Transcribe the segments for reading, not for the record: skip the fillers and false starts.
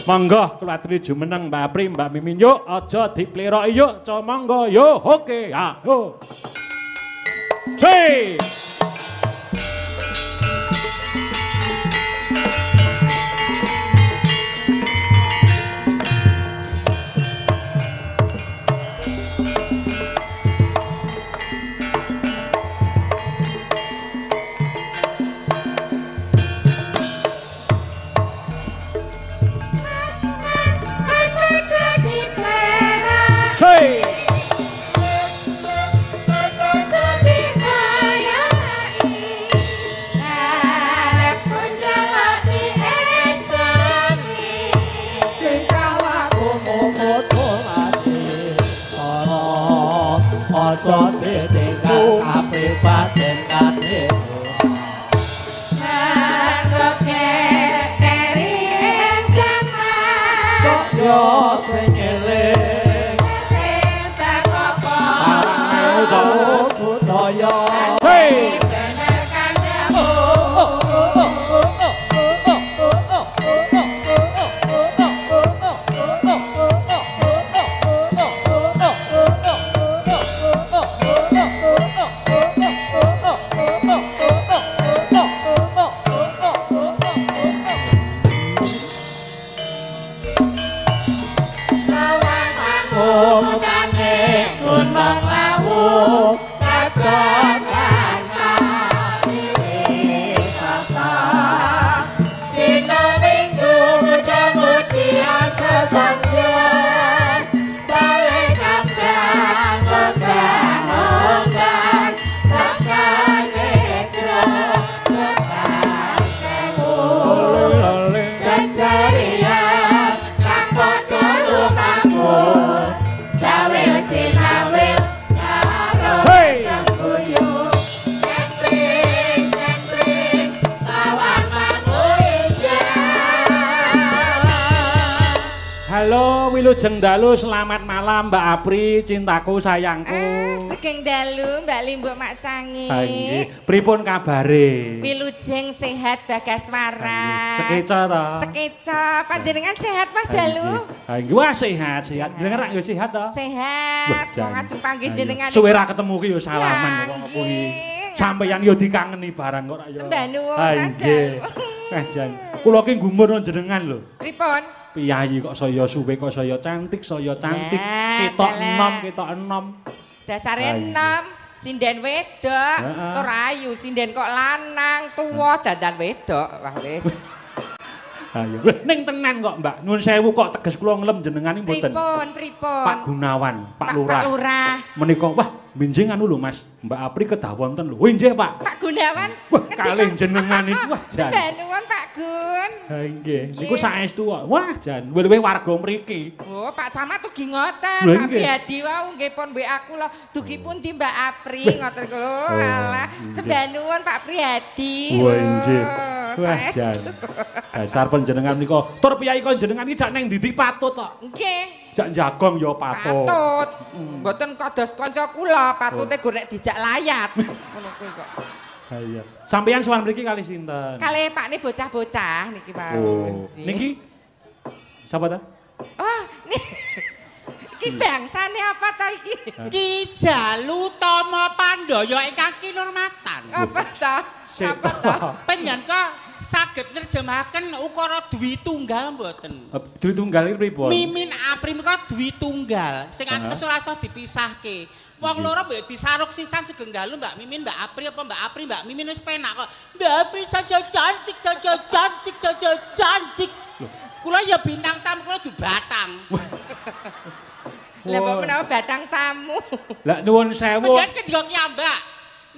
Monggo kula aturi jumeneng Mbak Apri, Mbak Mimin yuk aja dipleroki yuk, co monggo yo oke ha yo. Ci. Halo, wilujeng dalu, selamat malam Mbak Apri, cintaku, sayangku. Sugeng dalu Mbak Limbuk Mak Cangi. Nggih, pripun kabare? Wilujeng sehat bagas waras. Sekeca ta? Sekeca. Panjenengan sehat Mas Dalu? Nggih, wah sehat, sehat. Jenengan rak yo sehat ta? Sehat. Wong ajeng panggih jenengan. Suwe ra ketemu ki yo salaman wong apa ki. Sampeyan yo dikangeni barang kok rak yo. Sembah nuwun Mas Dalu. Jan. Kula ki gumun jenengan lho. Pripun? Piyayi kok saya suwe kok saya cantik, ketok enom, ketok enom. Dasare enom, sinden wedok, tur ayu, sinden kok lanang, tuwa dandan wedok. Wah wis. Ayo. Ning tenan kok, Mbak. Nuwun sewu kok teges kula nglem jenengan iki mboten. Pripun, pripun? Pak Gunawan, Pak Lurah. Pak Lurah. Menika wah benjing anu lho Mas, Mbak Apri kedah wonten lho. Oh nggih, Pak. Pak Gunawan. Wah, kalih jenengan iku wah jan. Nuwun Pak Gun. Ha nggih. Niku saestu kok. Wah jan, luwih warga mriki. Oh, Pak Camat ugi ngoten. Pak Priyadi wau nggih pun WA kula dugi pundi Mbak Apri ngoten lho. Alah, sembah nuwun Pak Priyadi. Wah nggih. Wah jan. Dasar panjenengan menika. Tur piyayi kok jenengan iki jak nang ndi patut kok. Nggih. Jak jagong ya patut. Patut. Mboten kados kanca kula, patute go nek dijak layat. Ngono kuwi kok. Ha iya. Sampeyan sowan mriki kali sinten? Kali pakne bocah-bocah niki Pak. Oh. Niki sapa ta? Oh, iki bangsane apa ta iki? Ki Jalu Tama Pandaya ingkang kinurmatan. Apa ta? Apa ta? Panjenengan saged nerjemahaken ukara dwi tunggal mboten? Dwi tunggal iki pripun? Mimin Apri menika dwi tunggal sing ateges ora iso dipisahke. Wong loro mbok disaruk sisan sugeng dalu Mbak Mimin, Mbak Apri apa Mbak Apri, Mbak Mimin wis penak kok. Mbak Apri saja cantik, saja cantik, saja cantik. Kula ya bintang tamu, kula du batang. Lah kok menawa batang tamu. Lah nuwun sewu. Panjenengan kendika ki Mbak.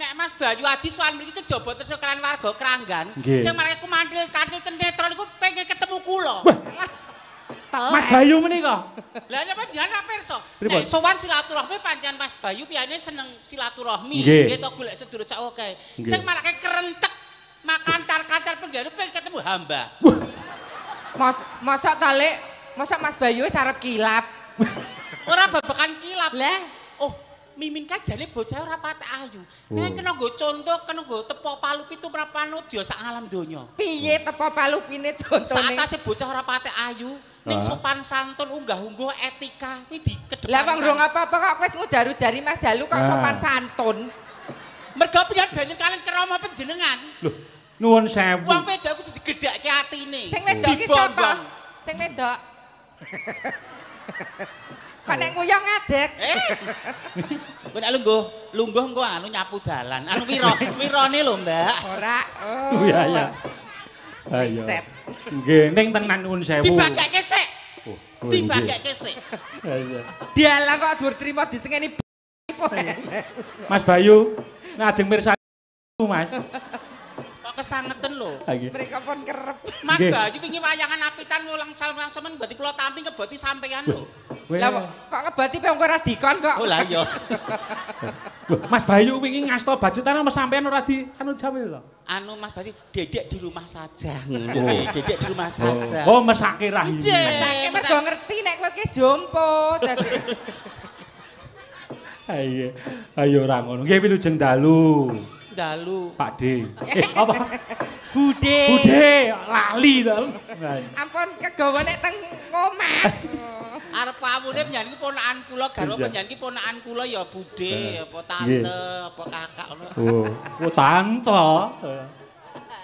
Nek Mas Bayu Aji sowan mriki kejaba tresna kalian warga Kranggan. Sing marake kumantil kantil tenetron iku pengen ketemu kula. Mas Bayu menika. Lah nek panjenengan ra pirsa. Nek sowan silaturahmi pancen Mas Bayu piyane seneng silaturahmi. Nggih to golek sedulur sak oke. Sing marake kerentek makantar-kantar penggawe pengen ketemu hamba. Mosok ta Lek? Mosok Mas Bayu wis arep kilap. Ora babakan kilap. Lah, oh, Mimin ka jane bocah ora patek ayu. Nek kena nggo contoh, kena nggo tepo palupi tumrap panudya sak alam donya. Piye tepo palupine contone? Saatase bocah ora patek ayu, ning sopan santun, unggah-ungguh, etika kuwi dikedepankan. Lah wong rong apa-apa kok wis ngujar-ujari Mas Jalu kok sopan santun. Mergo piye banyu kalian krama panjenengan. Lho, nuwun sewu. Wong wedok kudu digedhakke atine. Sing wedok iki sapa? Sing wedok. Kok nek nguyong ngadeg. Kowe nek lungguh, lungguh engko anu nyapu dalan. Anu wirone lho, Mbak. Ora. Oh. Iya, iya. Ayo. Nggih, ning tenan nuwun sewu. Dibagekke sik. Dibagekke sik. Iya. Dalang kok dhuwur trimo disengeni. Mas Bayu, nek ajeng mirsani Mas. Kok kesangeten lho. Mereka pun kerep. Mas Bayu wingi wayangan apitan wulang salmang-salmen mbati kula tampi ngeboti sampean lho. Lah kok ngeboti pe ora dikon kok. Oh lah iya. Mas Bayu wingi ngasta bajutan sama sampean ora di anu jawil lho. Anu Mas Bayu, dedek di rumah saja. Dedek di rumah saja. Oh, mesake rahim. Mesake mergo ngerti nek kowe ki jompo dadi. Ayo, ayo ora ngono. Nggih wilujeng dalu. Dalu. Pak D. Apa? Bude. Bude, lali to. Ampun kegawa nek teng omah. Arep awune panjenengan iki ponakan kula, garwa panjenengan iki ponakan kula ya bude, apa tante, apa kakak ngono. Oh, oh tante.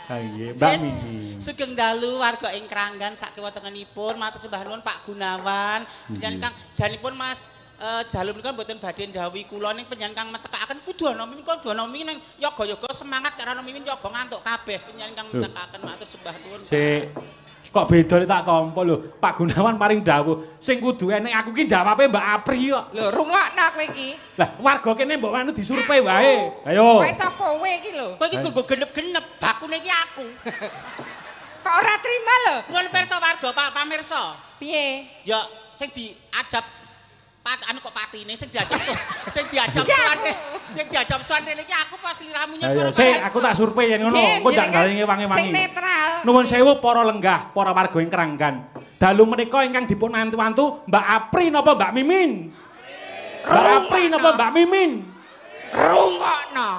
Ha nggih, Mbak Mimi. Sugeng dalu warga ing Kranggan sak kiwa tengenipun matur sembah nuwun Pak Gunawan. Panjenengan kang janipun Mas Jalu menika mboten badhe ndhawuhi kula ning panjenengan kang metekaken kudu ana Mimin kudu ana Mimin ning yoga-yoga semangat karo Mimin yoga ngantuk kabeh panjenengan kang metekaken matur sembah nuwun. Sik kok beda tak tampa lho Pak Gunawan paring dawuh sing kudu enek aku ki jawabe Mbak Apri kok. Lho rungokno kowe iki. Lah warga kene mbok anu disurvei wae. Ayo. Kowe sapa kowe iki lho? Kowe iki nggo genep-genep bakune iki aku. Kok ora trima lho? Nuwun pirsa warga Pak pamirsa. Piye? Ya sing diajab anu kok patine sing diajak sing diajak suwane sing diajak suwane iki aku pas sliramu nyuwun. Sik aku tak survei yen ngono engko ndak gawe wangi-wangi. Sing netral. Nuwun sewu para lenggah, para warga ing Kranggan. Dalu menika ingkang dipun antu-antu Mbak Apri napa Mbak Mimin? Mbak Apri napa Mbak Mimin? Rungokno.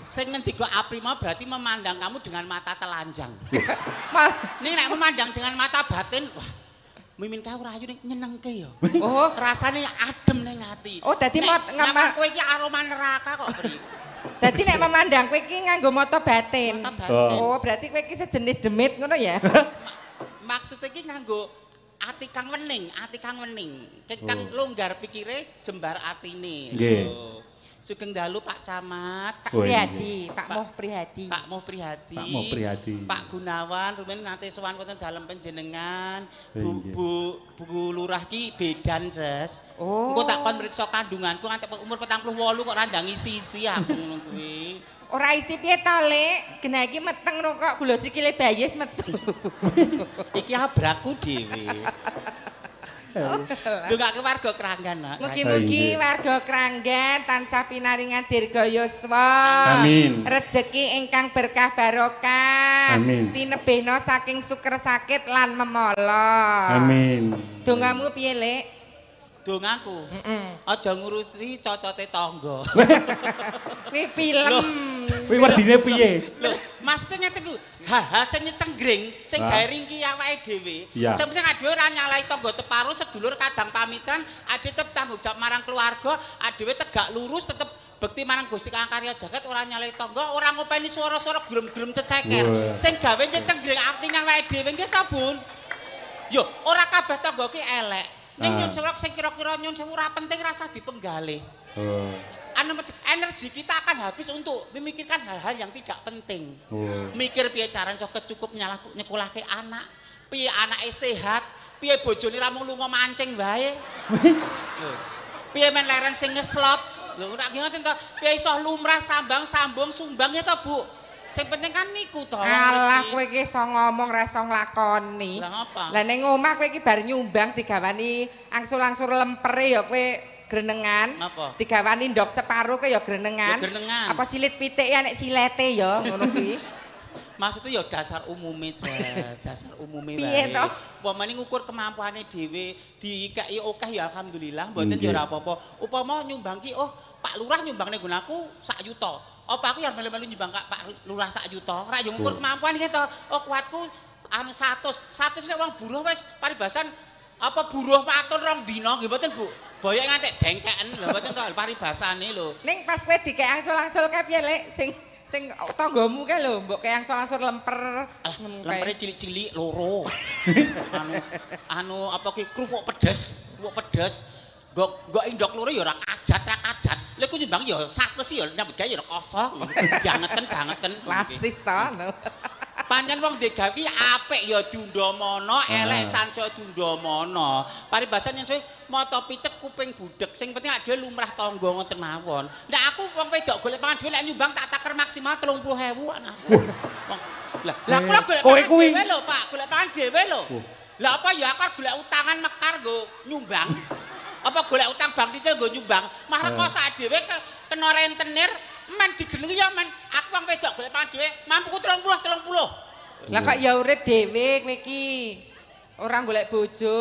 Sing ngendika Apri mau berarti memandang kamu dengan mata telanjang. Ning nek memandang dengan mata batin, wah Mimin kae ora ayu ning nyenengke ya. Oh, rasane adem ning ati. Oh, dadi nek kowe iki aroma neraka kok, Pri. Dadi nek memandang kowe iki nganggo mata batin. Mata batin. Oh, berarti kowe iki sejenis demit ngono ya. Maksud iki nganggo ati kang wening, ati kang wening. Kang longgar pikire, jembar atine. Nggih. Sugeng dalu Pak Camat, Pak Prihadi, Pak Moh Prihadi. Pak Moh Prihadi. Pak Moh Prihadi. Pak Gunawan rumiyin nate sowan wonten dalem panjenengan. Bu Bu Lurah ki bedan, Ses. Oh. Engko tak kon mriksa kandunganku nganti umur 48 kok ora ndang isi-isi aku ngono kuwi. Ora isi piye to, Lek? Genah iki meteng no kok gula sikile bayi wis metu. Iki abraku dhewe. Dongake warga Kranggan, Nak. Mugi-mugi warga Kranggan tansah pinaringan dirga yuswa. Amin. Rejeki ingkang berkah barokah. Amin. Tinebihna saking suker sakit lan memala. Amin. Dongamu piye, Lek? Dongaku. Aja ngurusi cocote tangga. Kuwi film. Kuwi werdine piye? Lho, maksudnya ngeten ku, hal-hal sing nyecenggring, sing gawe ringki awake dhewe. Sing penting dhewe ora nyalahi tangga teparo, sedulur kadang pamitran, ade tetep tanggung jawab marang keluarga, adewe tegak lurus tetep bekti marang Gusti Kang Karya Jagat, ora nyalahi tangga, ora ngopeni swara-swara grem-grem ceceker. Sing gawe nyecenggring atine awake dhewe nggih ta, Bun? Yo, ora kabeh tangga ki elek. Ning nyun sewu sing kira-kira nyun sewu ora penting rasa dipenggalih. Energi kita akan habis untuk memikirkan hal-hal yang tidak penting. Mikir piye carane iso kecukup nyekolahke anak, piye anake sehat, piye bojone ra mung lunga mancing wae. Piye men leren sing ngeslot. Lho ora ngoten to, piye iso lumrah sambang sambung sumbang ya to, Bu. Sing penting kan niku to. Alah kowe iki iso ngomong ra iso nglakoni. Lah ngapa? Lah ning omah kowe iki bar nyumbang digawani angsur-angsur lempere ya kowe grenengan. Napa? Digawani ndok separo kowe ya grenengan. Apa silit pitik ya nek silete ya ngono kuwi. Maksudnya ya dasar umume, dasar umume wae. Piye to? Upamane ngukur kemampuane dhewe, dikeki akeh ya alhamdulillah, mboten ya ora apa-apa. Upama nyumbang ki oh Pak Lurah nyumbang ning nggon aku sak yuta. Apa aku ya melu-melu nyumbang Kak Pak Lurah sak yuta? Ora ya ngukur kemampuan iki to. Oh kuatku anu 100. 100 nek wong buruh wis paribasan apa buruh matun rong dina nggih mboten Bu. Boyok ngantek dengkeken lho mboten to paribasane lho. Ning pas kowe dikek angsul-angsul kae piye Lek sing sing tanggamu kae lho mbok kek angsul-angsul lemper. Lempere cilik-cilik loro. Anu apa ki kerupuk pedes, kerupuk pedes. Gok indok loro ya ora kajat, ra kajat. Lha iku nyumbang ya 100 ya nyambut gawe ya kosong. Bangeten-bangeten. Lasis to. Pancen wong degawe ki apik ya diundhamana, elek sansaya diundhamana. Paribasan yen suwe mata picek kuping budhek, sing penting awake dhewe lumrah tangga ngoten mawon. Nek aku wong wedok golek pangan dhewe lek nyumbang tak taker maksimal 30.000 anakku. Lah, lah kula golek pangan dhewe lho, Pak, golek pangan dhewe lho. Lah apa ya aku golek utangan mekar nggo nyumbang. Apa golek utang bank titil nggo nyumbang? Mah rekoso dhewe kena rentenir. Men digenengi ya men, aku wong wedok golek pangan dhewe, mampuku 30 30. Lah kok ya urip dhewe kowe iki. Ora golek bojo.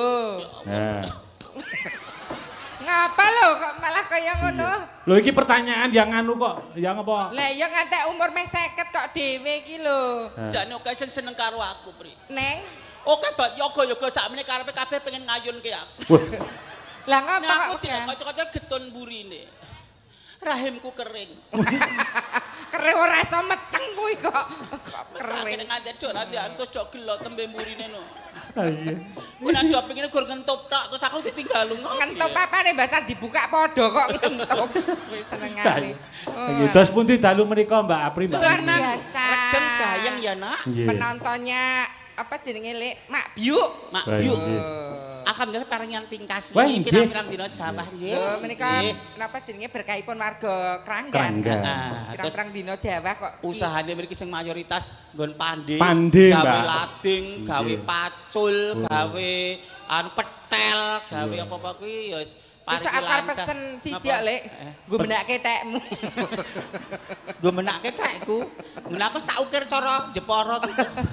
Nah. Ngapa lho kok malah kaya ngono? Lho iki pertanyaan yang anu kok, yang apa? Lah ya ngantek umur meh 50 kok dhewe iki lho. Jane oke sing seneng karo aku, Pri. Neng. Oke bak yoga-yoga sakmene karepe kabeh pengen ngayunke aku. Lah ngapa kok aku kanca-kanca getun mburine. Rahimku kering. Kering ora iso meteng kuwi kok. Kering nganti dok nanti terus dok gelo tembe mburine no. Ha iya. Kuwi nek dok pengine gur ngentup tok terus aku ditinggal lunga. Ngentup apane bahasa dibuka padha kok ngentup. Wis senengane. Nggih, terus pundi dalu menika Mbak Apri Mbak. Luar biasa. Regeng gayeng ya, Nak. Penontonnya apa jenenge Lek? Mak Biuk. Mak Biuk. Alhamdulillah paringan tingkas iki pirang-pirang dina jawah nggih. Lho menika napa jenenge berkahipun warga Kranggan. Pirang-pirang dina jawah kok usahane mriki sing mayoritas nggon pande, gawe lading, gawe pacul, gawe anu petel, gawe apa-apa kuwi ya wis paringi lancar. Pesen siji kok Lek, nggo menakke tekmu. Nggo menakke tekku. Ngene aku tak ukir cara Jepara terus.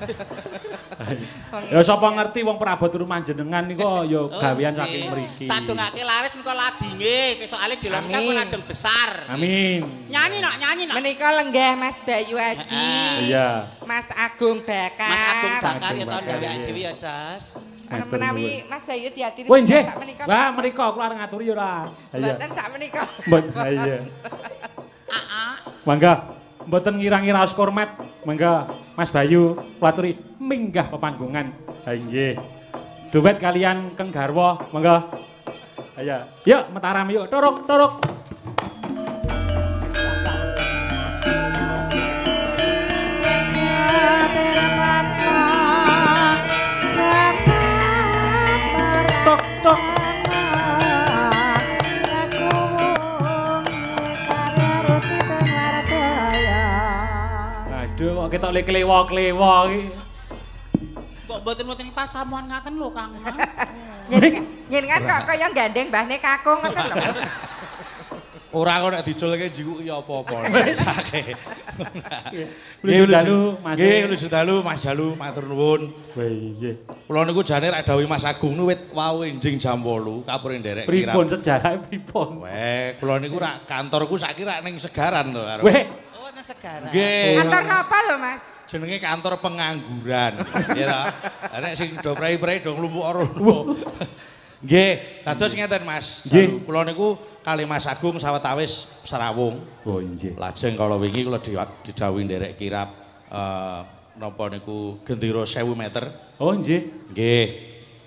Ya sapa ngerti wong prabot rumah jenengan niku ya gawean saking mriki. Tak dongake laris menika ladinge, soalé dilem kan pun ajeng besar. Amin. Nyanyi nok, nyanyi nok. Menika lenggah Mas Bayu Aji. Iya. Mas Agung Bakar. Mas Agung Bakar ya to dheweke dhewe ya, Jas. Menawi Mas Bayu diaturi sak menika. Wah, menika kula arep ngaturi ya ora. Mboten sak menika. Mboten iya. Mangga. Mboten ngira-ngira hormat, mangga Mas Bayu kula aturi minggah pepanggungan. Ha nggih. Duet kalian Keng Garwa, mangga. Ayo, yuk Mataram yuk, turuk turuk. Tok tok. Aduh kok ketok le klewo-klewo iki. Kok mboten-mboten pasamuan ngaten lho Kang Mas. Njenengan kok kaya gandeng mbahne kakung ngoten lho. Ora kok nek diculke jikuki apa-apa. Mesake. Nggih dalu Mas. Nggih nuju dalu Mas Jalu matur nuwun. Nggih. Kula niku jane rak dawuhi Mas Agung niku wit wau enjing jam 8 kapure nderek kirap. Pripun sejarahe pripun? Weh, kula niku rak kantorku saiki rak ning Segaran to karo. Weh. Oh, nang Segaran. Nggih. Kantor napa lho Mas? Jenenge kantor pengangguran. Nggih ta. Lah nek sing do prei-prei do nglumpuk rono. Nggih, dados ngeten Mas. Kula niku kali Mas Agung sawetawis srawung. Oh nggih. Lajeng kala wingi kula didhawuhi nderek kirap napa niku gendera 1000 meter. Oh nggih. Nggih.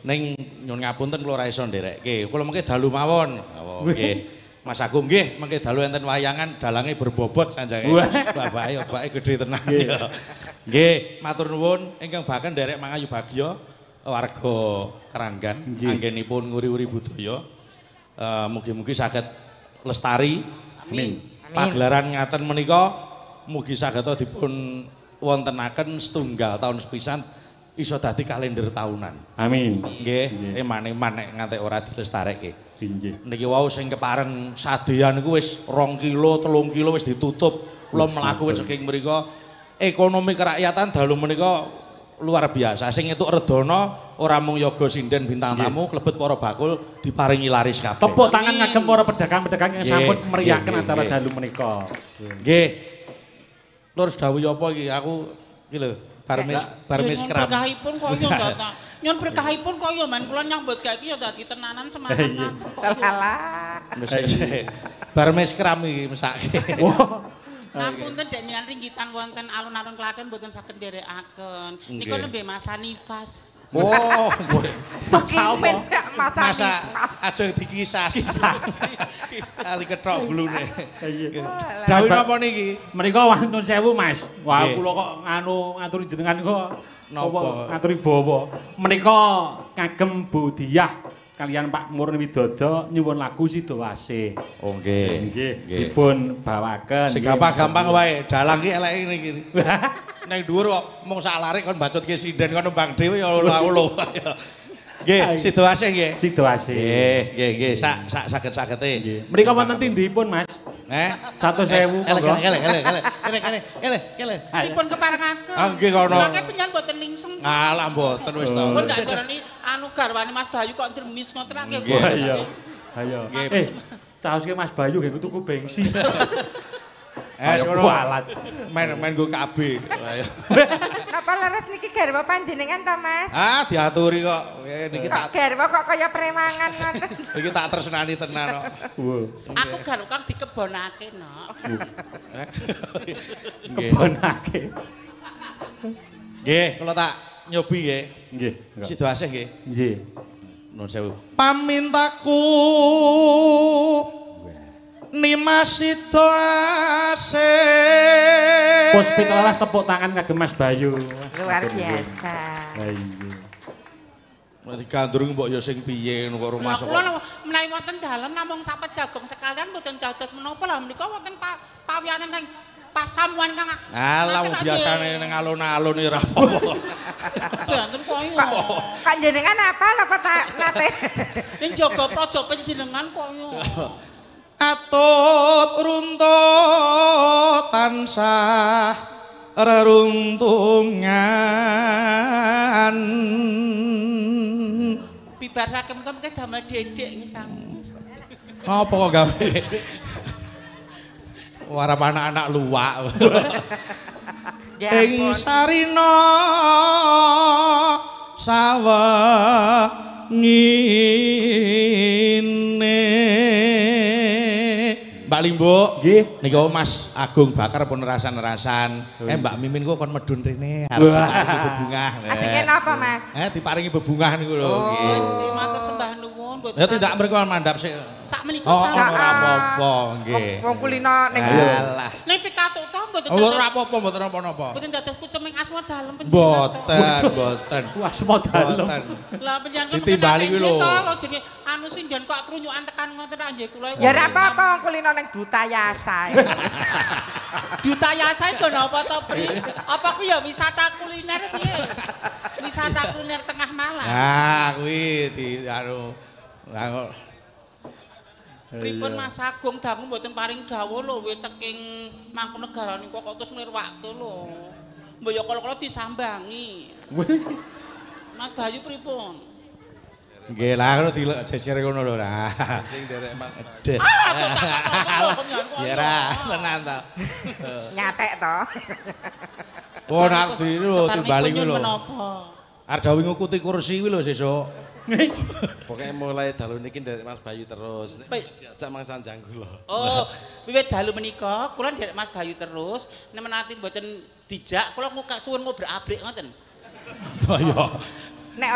Ning nyuwun ngapunten kula ora iso nderekke. Kula mengke dalu mawon. Oh nggih. Mas Agung nggih, mengke dalu enten wayangan dalange berbobot sanjange. Bapake bapake gedhe tenan. Nggih, matur nuwun ingkang baken nderek mangayu bagya warga Kranggan anggenipun nguri-uri budaya. Mugi-mugi saged lestari. Amin. Pagelaran ngaten menika mugi saged dipun wontenaken setunggal tahun sepisan iso dadi kalender tahunan. Amin. Nggih, eman-eman nek ngantek ora dilestarekke. Nggih. Niki wau sing kepareng sadean niku wis 2 kilo, 3 kilo wis ditutup. Kula mlaku wis saking mriku. Ekonomi kerakyatan dalu menika luar biasa. Sing entuk redana ora mung yoga sinden bintang tamu, klebet para bakul diparingi laris kabeh. Tepuk tangan ngagem para pedagang-pedagang yang sampun meriahkan acara dalu menika. Nggih. Terus dawuh apa iki? Aku iki lho, barmis kram. Berkahipun kaya ta. Nyun berkahipun kaya men kula nyambut gawe iki ya dadi tenanan semangat. Alah. Barmis kram iki mesake. Ngapunten dek njenengan ringgitan wonten alun-alun Klaten mboten saged nderekaken. Nika nembe masa nifas. Oh, sukimen masa nifas. Ajeng dikisas. Ali kethok gulune. Dawuh napa niki? Menika wonten sewu, Mas. Wah, kula kok nganu ngaturi jenengan kok napa ngaturi bawa. Menika kagem Bu Diyah kalian Pak Murni Widodo nyuwun lagu Sidowasih. Oh nggih. Nggih, dipun bawaken. Sing gampang-gampang wae, dalang ki eleke niki. Nang dhuwur kok mung sak larik kon bacutke sinden kon nembang dhewe ya olo-olo. Nggih, Sidowasih nggih. Sidowasih. Nggih, nggih, nggih, sak sak saged-sagete. Nggih. Menika wonten tindihipun, Mas? 100.000. Ele ele ele ele ele ele ele. Dipun keparengaken. Ah nggih kono. Mangke penyan mboten lingsem. Alah mboten wis to. Pun ndak darani anu garwane Mas Bayu kok ndremis ngoten akeh. Wah iya. Ayo. Caoske Mas Bayu nggih tuku bengsi. Ngono. Main nggo KB. Napa leres niki garwa panjenengan ta, Mas? Ah, diaturi kok. Niki tak garwa kok kaya premangan ngoten. Iki tak tresnani tenan kok. Aku garwa kang dikebonake, Nok. Kebonake. Nggih, kula tak nyobi nggih. Nggih. Sidowasih nggih. Nggih. Nuwun sewu. Pamintaku Nimas Sidowasih. Pos 17 tepuk tangan kagem Mas Bayu. Luar biasa. Ha iya. Nek digandrung mbok ya sing piye ngono kok rumah sok. Kula menawi wonten dalem namung sapet jagong sekalian mboten dados menapa lah menika wonten pawiyanan kang pasamuan kang. Alah wong biasane ning alun-alun ya ora apa-apa. Mboten koyo. Panjenengan apa napa tak nate? Ning jaga praja panjenengan koyo. Atut runtut tansah reruntungan. Bibar saking menika damel dedek nggih Kang. Napa kok gawe? Warap anak-anak luwak. Ing sarina sawengine. Mbak Limbuk, nggih. Nika Mas Agung Bakar pun rasan-rasan. Mbak Mimin kok kon medun rene arep diparingi bebungah. Ajenge napa, Mas? Diparingi bebungah niku lho. Nggih. Matur sembah nuwun mboten. Ya tindak mriku mandhap sik. Sak menika sak. Ora apa-apa nggih. Wong kulino ning alah. Ning pikatuk ta mboten. Ora apa-apa mboten napa-napa. Mboten dados kuceming asma dalem panjenengan. Mboten, mboten. Asma dalem. Lah panjenengan ditimbali kuwi lho. Jenenge anu sinden kok trunyukan tekan ngoten ra nggih kula. Ya ora apa-apa wong kulino ning Duta Yasa. Duta Yasa iku napa to, Pri? Apa ku ya wisata kuliner piye? Wisata kuliner tengah malam. Nah, kuwi di anu lah kok. Pripun Mas Agung dangu mboten paring dawuh lho wit saking Mangkunegara niku kok terus nglirwake lho. Mbok ya kala-kala disambangi. Mas Bayu pripun? Nggih lah ngono dijejer ngono lho lah. Sing nderek Mas Bayu. Ah, kok ya ra tenan to. Nyatek to. Oh nak lho timbali kuwi lho. Arep dawuh ngukuti kursi kuwi lho sesuk. Pokoke mulai dalu niki nderek Mas Bayu terus. Nek diajak Mang Sanjang kula. Oh, wiwit dalu menika kula nderek Mas Bayu terus, nek menati mboten dijak kula suwun ngobrak-abrik ngoten. Oh iya. Nek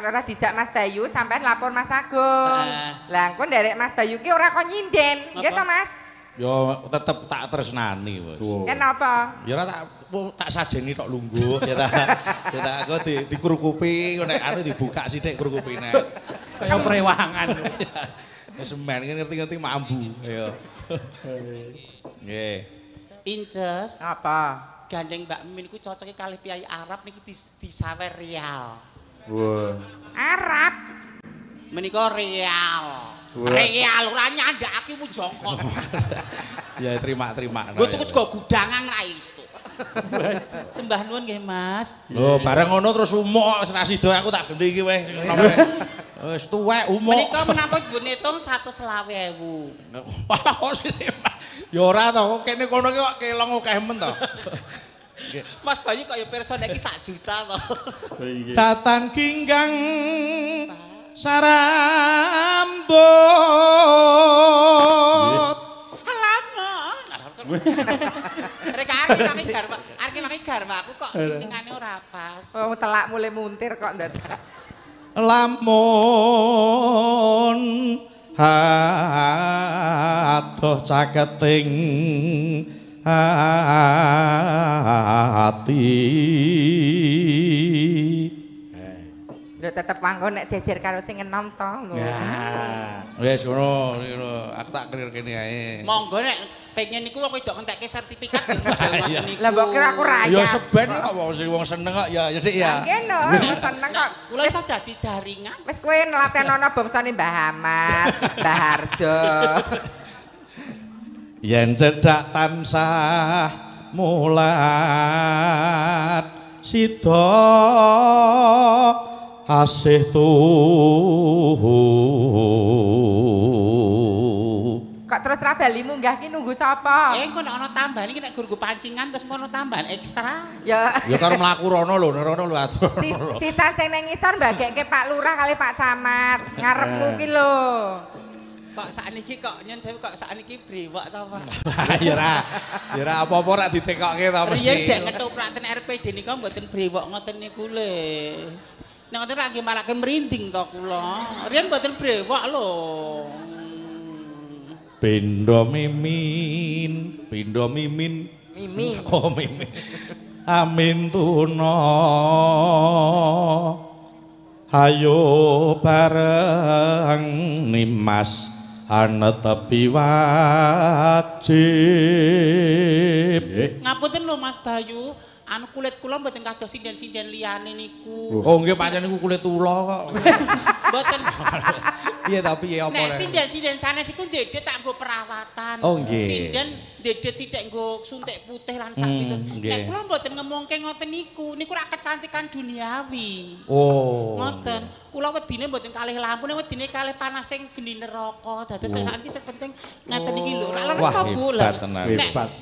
ora dijak Mas Bayu sampean lapor Mas Agung. Lah engko nderek Mas Bayu ki ora kon nyinden. Nggih to Mas? Ya tetep tak tresnani wis. Kenapa? Ya ora tak sajeni tok lungguh ya ta. Ya ta aku dikrukupi nek anu dibuka sithik krukupine. Kaya prewangan. Wis men ngerti-ngerti mambu ya. Nggih. Inces. Apa? Gandeng Mbak Mimin ku cocoke kalih piyai Arab niki disawer real. Wah. Arab. Menika real. Real ora nyandakake mu jongkok. Ya terima-terima. Nggo tuku sego gudangan ra iso. Sembah nuwun nggih, Mas. Lho, bareng ngono terus umuk wis ra sida aku tak genti iki wis sing enom. Wis tuwek umuk. Menika menapa nggo ngitung 125.000. Wah, kok sini. Ya ora to, kene kono iki kok kelong akeh men to. Mas Bayu kok ya pirsa nek iki 1 juta to. Tatan ginggang sarambut. Alamak. Rek arek maki garwa aku kok ningane ora pas. Oh, telak mulai muntir kok ndadak. Lamun adoh caketing ati. Lho tetep wanggo nek jejer karo sing enom to lho. Wis ngono, aku tak krir kene ae. Monggo nek pengen niku wong wedok ngentekke sertifikat ngoten niku. Lah mbok kira aku raya. Ya seben kok wong sing wong seneng kok ya ya Dik ya. Nggih no, wong seneng kok. Kula iso dadi daringan. Wis kowe nlatenono bangsane Mbah Ahmad, Mbah Harjo. Yen cedhak tansah mulat sida asih tuhu. Kok terus ra bali munggah ki nunggu sapa? Engko nek ana tambahan iki nek guru pancingan terus ngono tambahan ekstra. Ya. Ya karo mlaku rono lho, rono lho atur. Sisan sing nang ngisor mbagekke Pak Lurah kali Pak Camat, ngarepmu ki lho. Kok sakniki kok nyen sewu kok sakniki brewok to, Pak? Ya ora. Ya ora apa-apa ora ditekokke to mesti. Riyen dek ketoprak ten RPD nika mboten brewok ngoten niku le. Nek ngoten ra nggih marake merinding to kula. Riyen mboten brewok lho. Pindha mimin, pindha mimin. Mimi. Oh mimin. Amin tuna. Hayo bareng nimas anetepi wajib. Ngapunten lho Mas Bayu, anu kulit kula mboten kados sinden-sinden liyane niku. Oh nggih pancen niku kulit ula kok. Mboten. Piye ta piye apa? Nek sinden-sinden sanes iku ndedet tak nggo perawatan. Oh nggih. Sinden ndedet sithik nggo suntik putih lan sak pitu. Nek kula mboten ngemongke ngoten niku, niku rak kecantikan duniawi. Oh. Ngoten. Kula wedine mboten kalih lampu, nek wedine kalih panas sing geni neraka. Dados sakniki sing penting ngeten iki lho. Rak leres to Bu lho.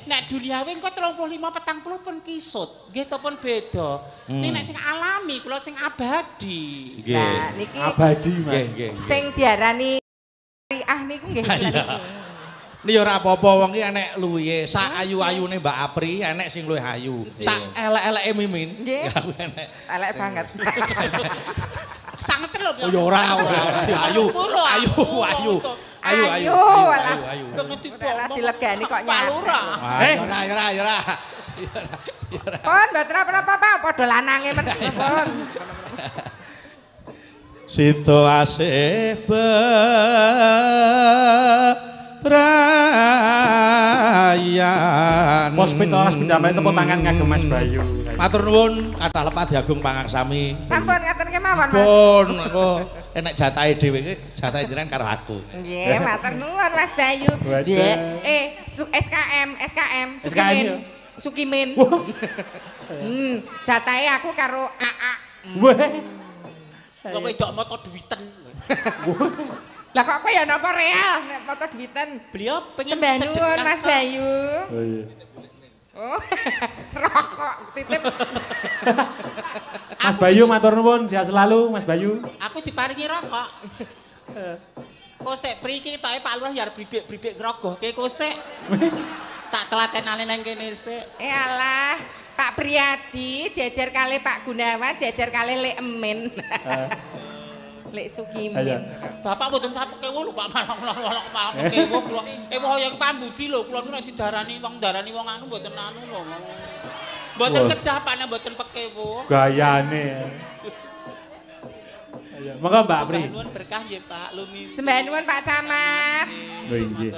Nek duniawi engko 35 40 pun kisut. Nggih to pun beda. Ning nek sing alami kula sing abadi. Nah niki abadi Mas. Nggih, nggih. Sing diarani riah niku nggih. Ini ya ora apa-apa wong iki enek luwihe, sak ayu-ayune Mbak Apri enek sing luwih ayu. Sak elek-eleke Mimin. Nggih. Elek banget. Sangeten lho. Oh ya ora ora. Ayu. Ayu ayu. Ayu ayu. Ayu. Ora dilegani kok Pak Lurah. Ya ora ya ora ya ora. Pun mboten apa-apa Pak, padha lanange men pun. Sito asih bebrayan. Pos 17 pindamel tepuk tangan kagem Mas Bayu. Matur nuwun kathah lepat Agung pangaksami. Sampun ngaten kemawon Mas. Pun engko enek jatahe dhewe iki jatahe jenengan karo aku. Nggih, matur nuwun Mas Bayu. SKM Sukimin. Sukimin. Jatahe aku karo AA. Weh. Kok wedok moto duwiten. Lah kok kowe ya napa real nek moto duwiten? Beliau pengen sedekah. Mas Bayu. Oh iya. Oh, rokok titip. Mas Bayu matur nuwun, sehat selalu Mas Bayu. Aku diparingi rokok. Kosek priki ketoke Pak Lurah ya arep bribik-bribik ngrogohke kosek. Tak telatenane nang kene sik. Eh alah. Pak Priyadi jejer kali Pak Gunawan jejer kali Lek Emin. Lek Sukimin. Bapak mboten sapekewo lho Pak malah pekewo kula. Ewoh yang pambudi lho kula niku nek didarani wong darani wong anu mboten anu lho. Mboten kedah Pak nek mboten pekewo. Gayane. Ayo, monggo Mbak Apri. Sembah nuwun berkah nggih Pak Lumi. Sembah nuwun Pak Camat. Nggih.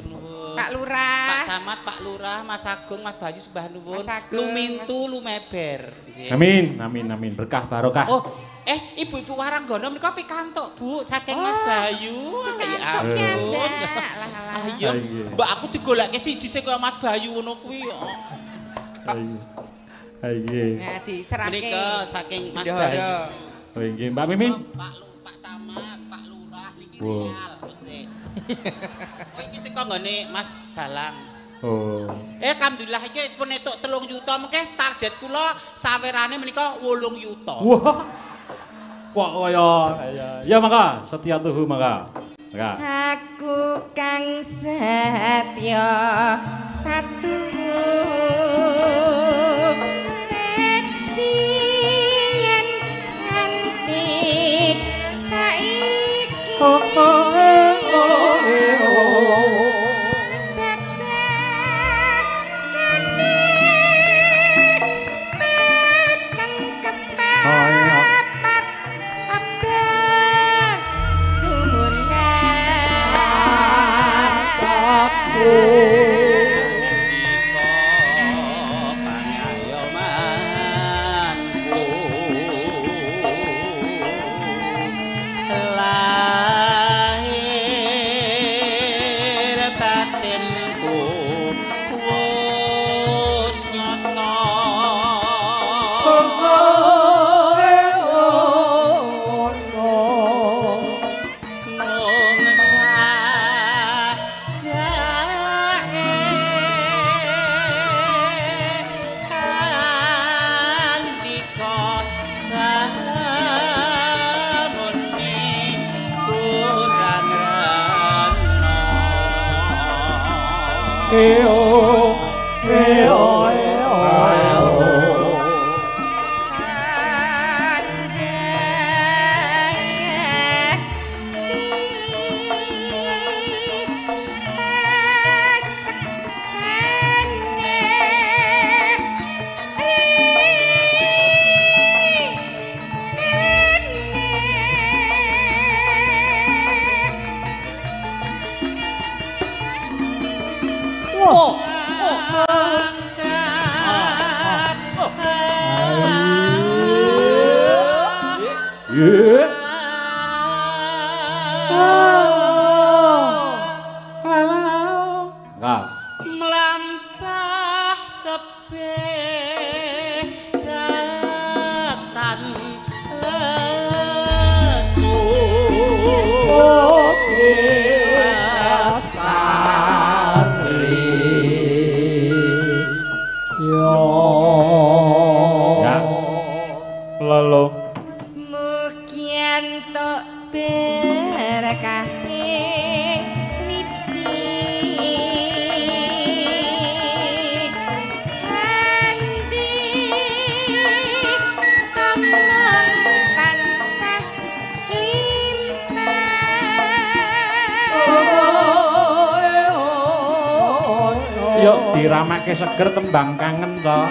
Pak Lurah. Pak Camat, Pak Lurah, Mas Agung, Mas Bayu sembah nuwun. Lumintu lumeber. Amin, amin, amin. Berkah barokah. Oh, ibu-ibu Waranggono menika pikantuk, Bu, saking Mas Bayu. Pikantuk ya, Mbak. Lah lah. Ayo, Mbak aku digoleke siji sing kaya Mas Bayu ngono kuwi. Ayo. Ha nggih. Nah, diserahke. Menika saking Mas Bayu. Oh nggih, Mbak Mimin. Pak Pak Camat, Pak Lurah niki real wis. Oh iki sing nggone Mas Dalang. Oh. Alhamdulillah iki pun entuk 3 yuta mengke target kula sawerane menika 8 yuta. Wah. Kok kaya ya mangga setia tuhu mangga. Mangga. Aku kang setya satu yen nganti saiki. Oh oh oh oh. Mlampah tebih datan lesu. Ya. Lolo. Mugi entuk berkah widi andi among tansah limpah. Yuk diramake seger tembang kangen to.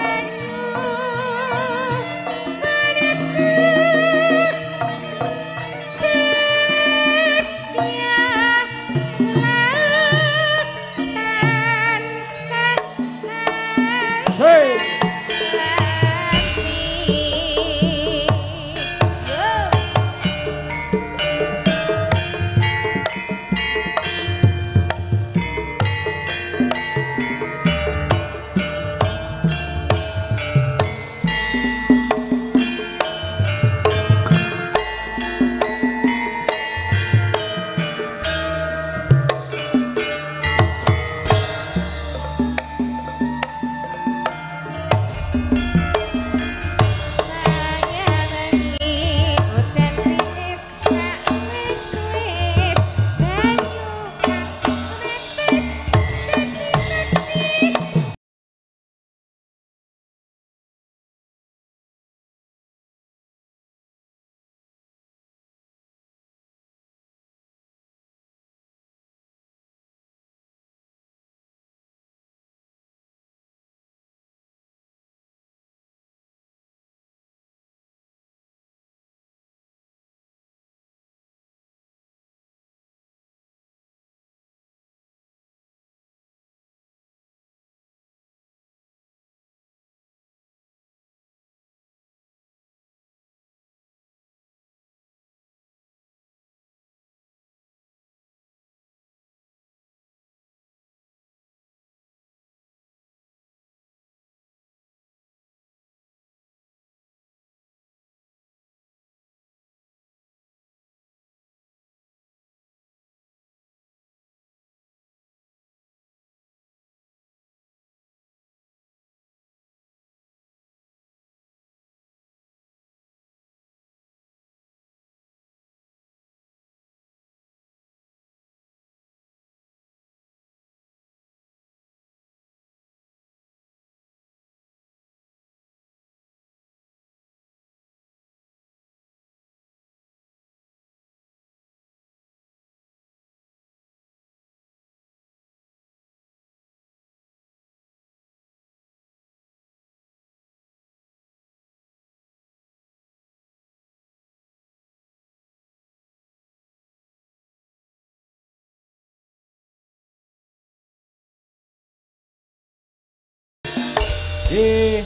Nggih.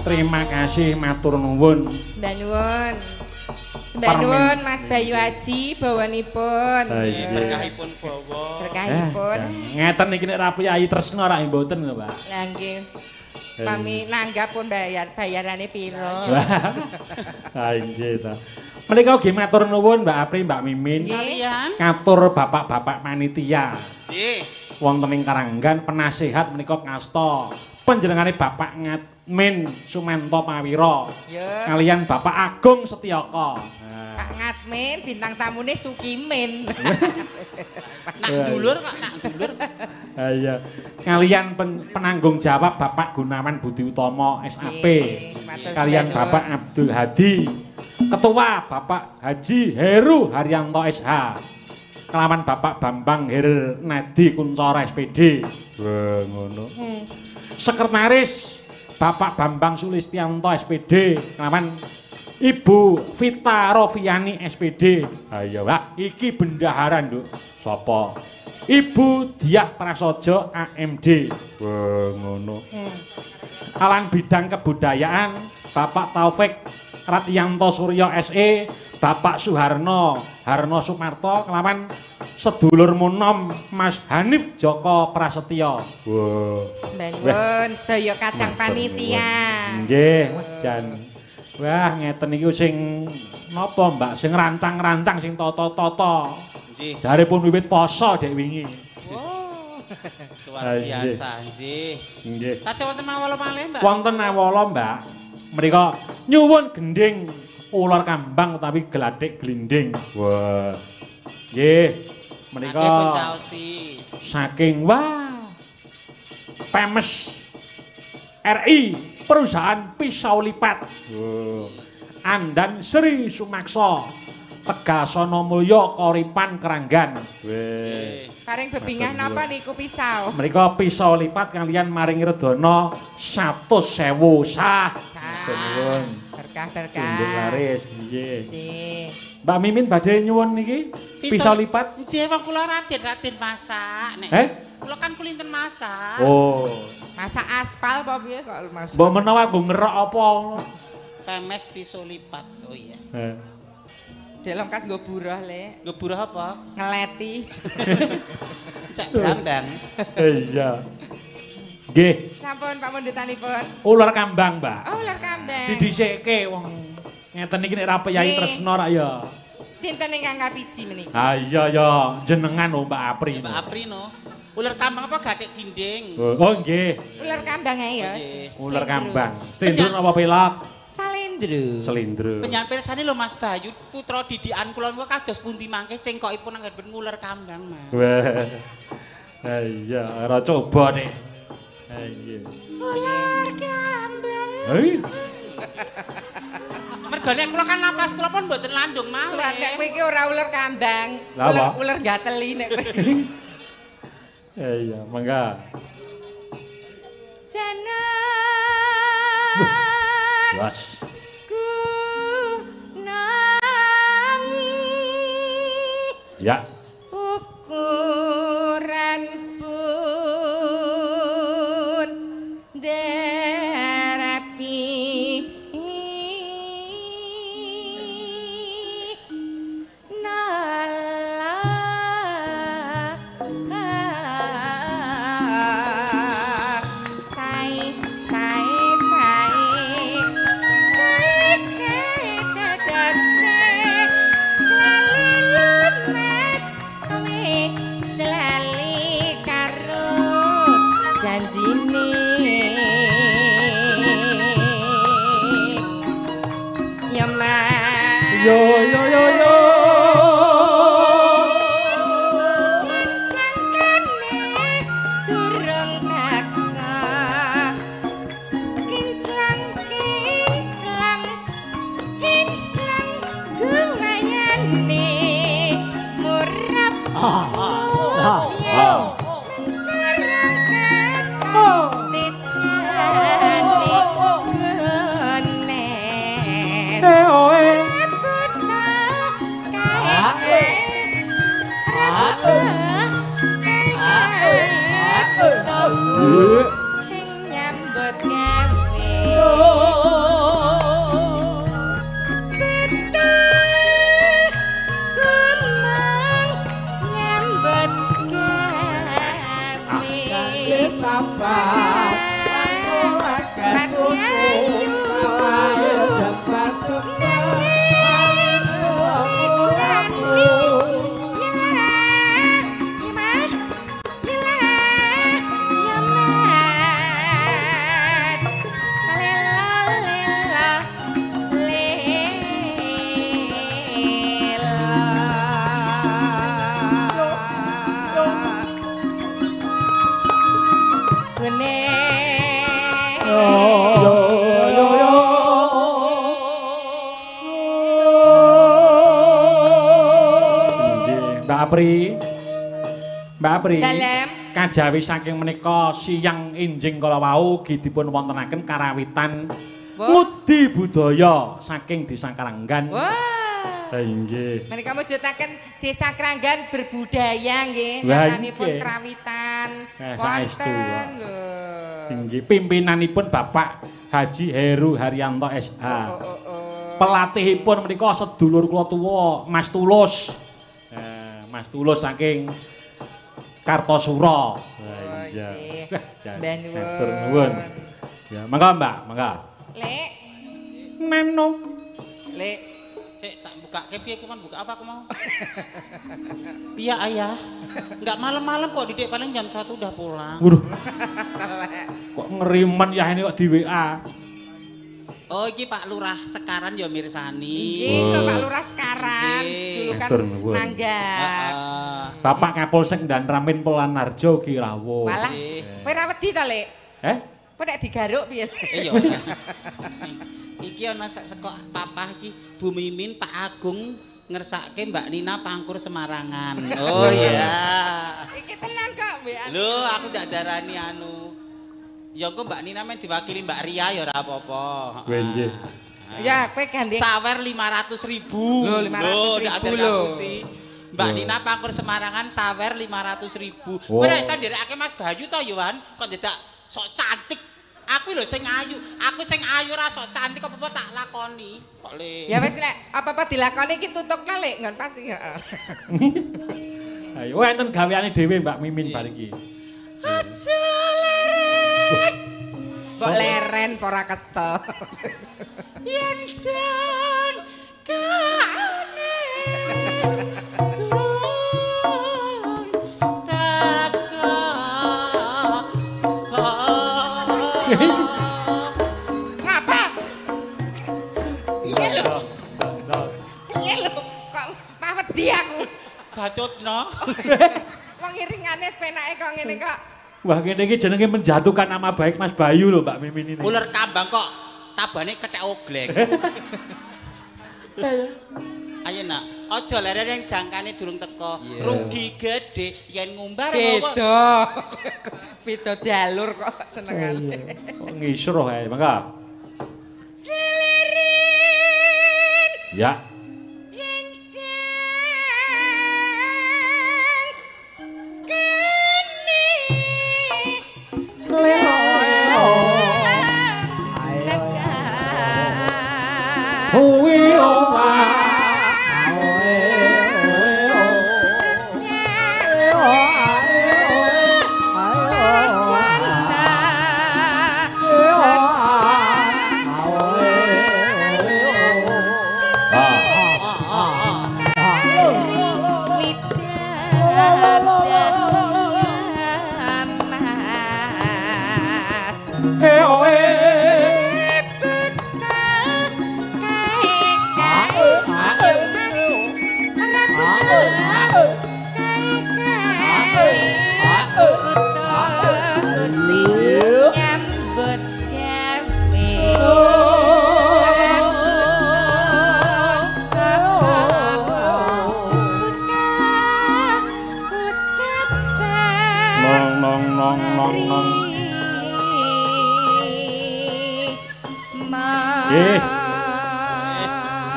Terima kasih matur nuwun. Sembah nuwun. Sembah nuwun Mas Bayu Aji bawanipun. Berkahipun bawa. Berkahipun. Ngeten iki nek ra priyayi tresna ra mboten to, Pak. Lah nggih. Pami nanggap pun bayar, bayarane piro. Ha nggih ta. Menika ugi matur nuwun Mbak Apri, Mbak Mimin. Kalian Katur bapak-bapak panitia. Nggih. Wonten ing Karanggan penasehat menika ngasta panjenengane Bapak Ngatmin Sumanto Pawiro. Kalian Bapak Agung Setiaka. Pak Ngatmin bintang tamune Sukimin. Nak dulur kok, nak dulur. Ha iya. Kalian penanggung jawab Bapak Gunawan Budi Utomo SAP. Kalian Bapak Abdul Hadi. Ketua Bapak Haji Heru Haryanto SH. Kelawan Bapak Bambang Hernadi Kuncoro SPD. Wah, ngono. Sekretaris Bapak Bambang Sulistianto SPD. Kelawan Ibu Vita Rofiani SPD. Ayo, wah, iki bendahara, Nduk. Sapa? Ibu Diah Prasojo AMD. Wah, ngono. Alang bidang kebudayaan Bapak Taufik Ratyanto Suryo SE, Bapak Suharno Harno Sumarto kelawan sedulur munom Mas Hanif Joko Prasetyo. Wah. Nuwun sedaya kadang panitia. Nggih, wah jan. Wah, ngeten iki sing napa, Mbak? Sing rancang-rancang sing tata-tata. Nggih. Jare pun wiwit poso dek wingi. Luar biasa, nggih. Nggih. Tasih wonten awala malih, Mbak? Wonten awala, Mbak. Menika nyuwun gendhing ular kambang utawi glathik glinding. Wah. Nggih. Menika saking wah Pemes RI perusahaan pisau lipat. Wah. Andan Sri Sumaksa Tegasono Mulya Koripan Keranggan. Weh. Paring bebingah napa niku pisau? Menika pisau lipat kalian maring redana 100.000 sah. Nuwun. Berkah-berkah. Tunjuk laris nggih. Mbak Mimin badhe nyuwun niki pisau lipat. Nggih, wong kula raden-raden masak nek. Kula kan kulinten masak. Oh. Masak aspal apa piye kok masak? Mbok menawa nggo ngerok apa ngono. Pemes pisau lipat. Oh iya. Heh. Delong kas nggo buruh, Le. Nggo buruh apa? Ngeleti. Cek brambang. Iya. Nggih. Sampun pamundutanipun. Ular kambang, Mbak. Oh, ular kambang. Didhisikke wong ngeten iki nek ra priyayi tresna ra ya. Sinten ingkang kapiji menika? Ha iya ya, jenengan lho Mbak Apri. Mbak Apri no. Ular kambang apa gathik ginding? Oh nggih. Ular kambang ae ya. Ular kambang. Slendro napa pelok? Salendro. Selindro. Penyan pirsani lho Mas Bayu, putra didikan kula niku kados pundi mangke cengkokipun anggenipun nguler kambang, Mas. Wah. Ha iya, ora coba nek. Ha iya. Ular kambang. Hei. Mergo nek kula kan napas kula pun mboten landung malih. Surat nek kowe iki ora ular kambang, ular ular gateli nek kowe. Iya, mangga. Janar. Blas. Gunang. Ya. Ukuran pun derapi. Yo yo yo yo. Cincangkane durung teka. Kinclang kinclang kinclang gumayane murab. Mencerang tejane gones. Sing nyambut gawe Apri. Mbak Apri. Dalem. Kajawi saking menika siang injing kala wau ugi dipun wontenaken karawitan ngudi budaya saking Desa Kranggan. Wah. Inggih. Menika mujudaken Desa Kranggan berbudaya nggih, nyatanipun karawitan. Wonten lho. Inggih, pimpinanipun Bapak Haji Heru Haryanto SH. Pelatihipun menika sedulur kula tuwa Mas Tulus. Mas Tulus saking Kartosuro. Oh, iya. Matur nuwun. Ya, mangga Mbak, mangga. Lek. Neno. Lek. Sik tak bukake piye aku kon buka apa aku mau? Iya ayah. Enggak malam-malam kok Didik paling jam 1 udah pulang. Waduh. Kok ngerimen ya ini kok di WA. Oh iki Pak Lurah Sekaran ya mirsani. Nggih, lho Pak Lurah Sekaran, julukan nanggap. Bapak Kapolsek dan Ramin Polanarjo ugi rawuh. Walah, kowe ra wedi to, Lek? Eh? Kowe nek digaruk piye? Iya. Iki ana saka papah iki Bu Mimin Pak Agung ngersake Mbak Nina Pangkur Semarangan. Oh iya. Iki tenan kok WA. Lho, aku ndak darani anu. Ya engko Mbak Nina men diwakili Mbak Ria ya ora apa-apa. Kowe nggih. Ya, kowe gandeng. Sawer 500.000. Lho, 500.000 lho. Mbak Nina Pangkur Semarangan sawer 500.000. Kowe ora iso nderekake Mas Bayu to, Yohan? Kok dadak sok cantik. Aku lho sing ayu. Aku sing ayu ora sok cantik apa-apa tak lakoni. Kok le. Ya wis lek apa-apa dilakoni iki tutukna lek nggon pasti heeh. Ayo enten gaweane dhewe Mbak Mimin bar iki. Aja leren. Mbok leren apa ora kesel. Yen jan kaane durung teka. Ngapa? Piye lho? Piye lho? Kok mah wedi aku. Bacotno. Wong iringane penake kok ngene kok. Wah, ngene iki jenenge menjatuhkan nama baik Mas Bayu lho Mbak Mimin ini. Uler kambang kok tabane kethek oglek. Ayo nak, aja leren yang jangkane durung teko. Rugi gede yen ngumbar beda. Beda jalur kok senengane. Kok ngisruh ae, mangga. Selirin. Ya. Yen jangkane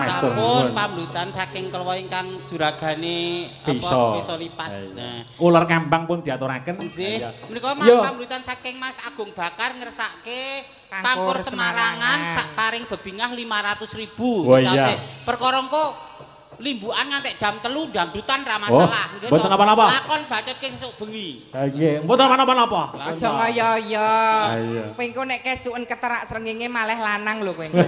Sampun pamdutan saking kelwa ingkang juragane apa piso lipat. Nah, ular kambang pun diaturaken. Nggih. Menika pamdutan saking Mas Agung Bakar ngersake Pangkur Semarangan sak paring bebingah 500.000. Perkara engko limbukan ngantek jam 3 dangdutan ra masalah. Nggih. Mboten napa-napa. Lakon bacotke sesuk bengi. Ha nggih, mboten napa-napa. Aja kaya ya. Kowe engko nek kesuken keterak srengenge malih lanang lho kowe engko.